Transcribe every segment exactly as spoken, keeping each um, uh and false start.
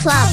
Club.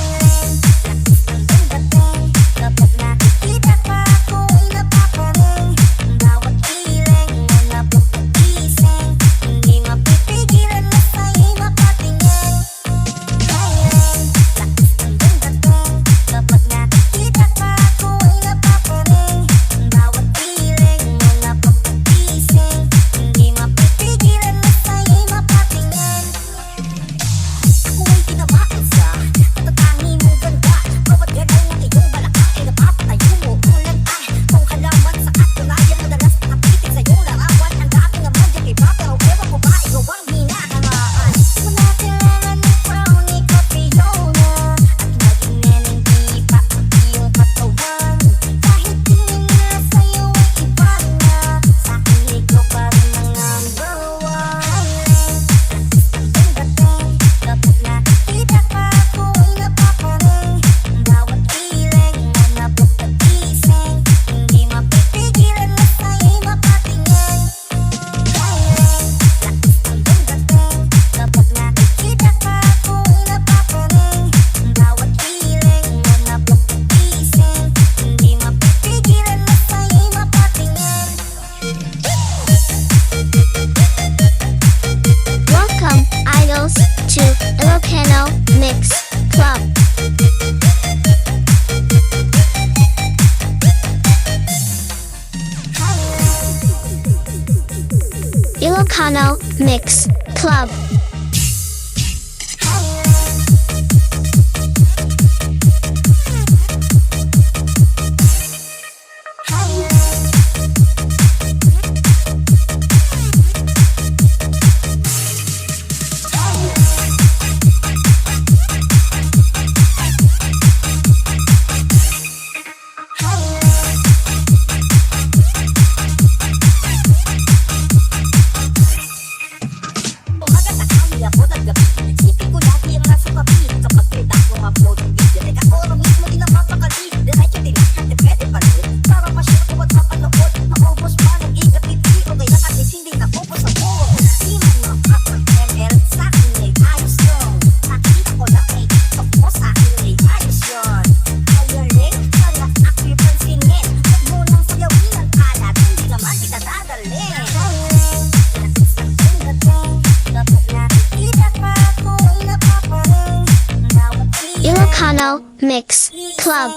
Welcome, idols, to Ilocano Mix Club. Ilocano Mix Club. Umaga, tanghali, hapon at gabi, isipin ko lagi ang nasa tabi. Kapag kita kong upload ng video, teka, oro mismo di napapakali. Diretso tinahan, di pwede pala. Para ma-share ko at mapanood, maubos pa ng ikapiti. O kaya kahit hindi naubos ako. Di man mapapag-M L sa akin ay ayos yun. Nakita ko na eh, tapos sa akin ay ayos yun. Kaya rin, kaya ako'y pansinin. Huwag mo nang sayawin ang alat, hindi naman kita Ilocano Mix Club.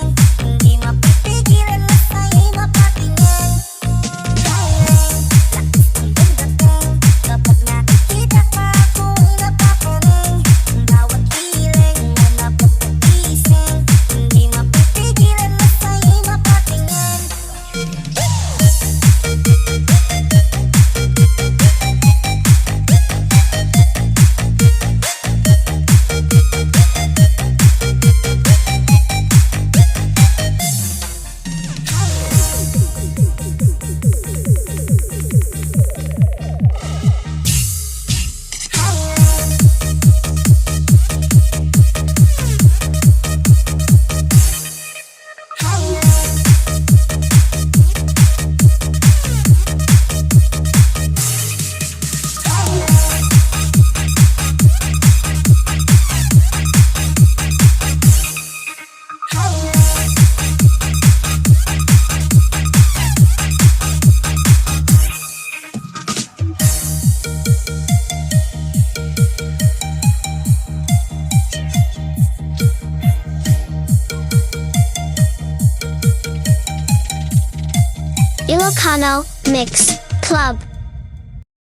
Ilocano Mix Club.